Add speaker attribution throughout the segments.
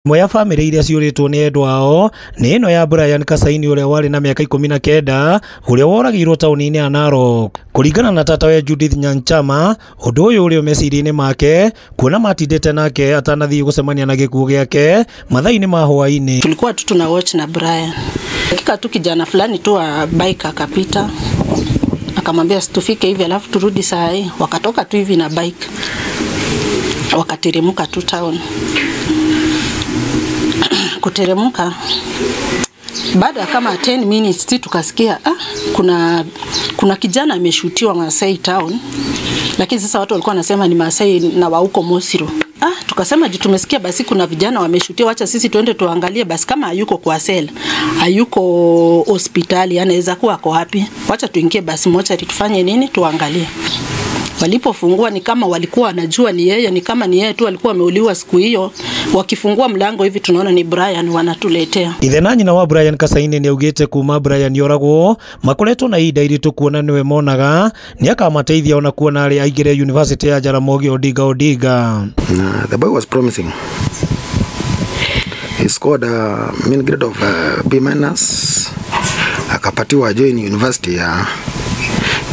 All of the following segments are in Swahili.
Speaker 1: Ĩmwe ya bamĩrĩ iria ciũrĩtwo nĩ endwa ao nĩ ĩno ya Brian Kasaini ũrĩa warĩ na mĩaka 19 ũrĩa woragĩirwo taũni-inĩ ya Narok. Kũringana na tatawe Judith Nyanchama, ũndũ ũyũ ũrĩ o meciria-inĩ make kuona matindĩte nake atanathiĩ gũcemania na gĩkuũ gĩake mathaa-inĩ ma hwaĩ-inĩ.
Speaker 2: Tulikuwa tu tuna watch na Brian. Dakika tu kijana fulani tu wa bike akapita, akamwambia situfike hivi alafu turudi saa hii. Wakatoka tu hivi na bike, wakateremka tu town. Kuteremka baada kama 10 minutes tukasikia kuna kijana ameshutiwa Masai town, lakini sasa watu walikuwa wanasema ni Masai na wa huko Mosiro. Tukasema tumesikia basi kuna vijana wameshutiwa, acha sisi tuende tuangalie basi kama hayuko kwa sel, hayuko hospitali, anaweza kuwa ako wapi? Wacha tuingie basi mochari tufanye nini, tuangalie. Walipofungua ni kama walikuwa wanajua ni yeye, ni kama ni yeye tu alikuwa ameuliwa siku hiyo. Wakifungua mlango hivi tunaona ni Brian wanatuletea.
Speaker 1: Ithe na nyina wa Brian Kasaini ni augite kuma Brian yoragwo makoretwo na ihinda iritu kuona niwe monaga ni akamateithia ona kuona ari aingire University ya Jaramogi Oginga Odinga.
Speaker 3: The boy was promising. He scored a mean grade of B minus. Akapatiwa join University ya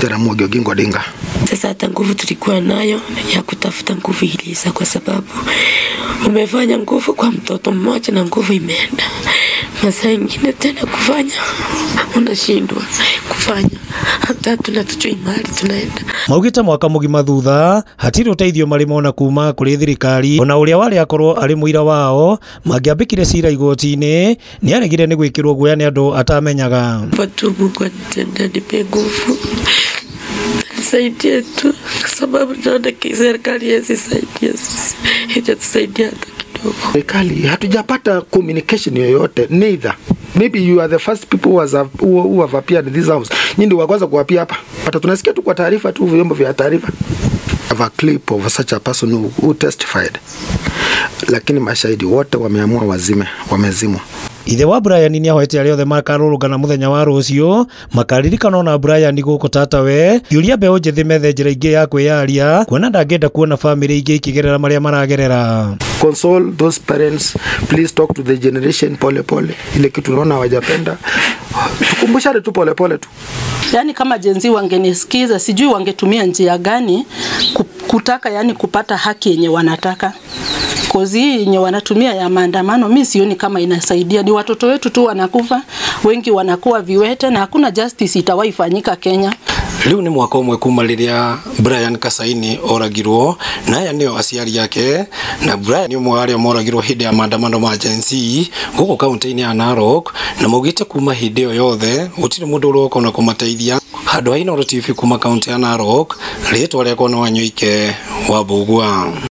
Speaker 3: Jaramogi Oginga Odinga.
Speaker 4: Sasa hata nguvu tulikuwa nayo ya kutafuta nguvu iliisha, kwa sababu umefanya nguvu kwa mtoto mmoja na nguvu imeenda. Masaa ingine tena kufanya unashindwa kufanya, hata tunatujui mahali tunaenda.
Speaker 1: Maugite mwaka mugima thutha hatiri uteithio mari mona kuma kuri thirikari ona uria wari akorwo ari muira wao mangiambikire cira igoti-ini ni aregire ni gwikirwo guoya ni andu atamenyaga.
Speaker 4: Watu Mungu anitendee, nipe nguvu, nisaidie tu, kwa sababu naona serikali haiwezi saidia sisi, haijatusaidia hata kidogo.
Speaker 3: Serikali hatujapata communication yoyote, neither. Maybe you are the first people who have appeared in this house. Nyinyi ndio wa kwanza kuapia hapa. Hata tunasikia tu kwa taarifa tu, vyombo vya taarifa. Have a clip of such a person who testified. Lakini mashahidi wote wameamua wazime, wamezimwa.
Speaker 1: Ithe wa Brian ni ahoete aria othe makarũrũngana mũthenya wa rũciũ makaririkana na Brian gũkũ tatawe kĩũria mbeũ njĩthĩ methe njĩra ingĩ ya kwĩyaria kuona ndangĩenda kuona bamĩrĩ ingĩ ikĩgerera marĩa maragerera.
Speaker 3: Console those parents, please talk to the generation pole pole. Ile kitu unaona hawajapenda, tukumbushane tu pole pole tu.
Speaker 2: Yani kama Gen Z wangenisikiza, sijui wangetumia njia gani kutaka yani kupata haki yenye wanataka. Kozi yenye wanatumia ya maandamano mimi sioni kama inasaidia. Ni watoto wetu tu wanakufa, wengi wanakuwa viwete na hakuna justice itawahi fanyika Kenya.
Speaker 1: Riu ni mwaka ũmwe kuma rĩrĩa Brian Kasaini oragirwo na aya nĩo aciari ake, na Brian nĩ ũmwe wa arĩa moragirwo hĩndĩ ya maandamano ma Gen Z gũkũ kaunti-inĩ ya Narok, na maugĩte kuma hĩndĩ ĩyo yothe gũtirĩ mũndũ ũroka ona kũmateithia. Handũ ha Inooro TV kuma kaunti ya Narok, rĩtwa rĩakwa nĩ Wanyoike wa Mbũgua.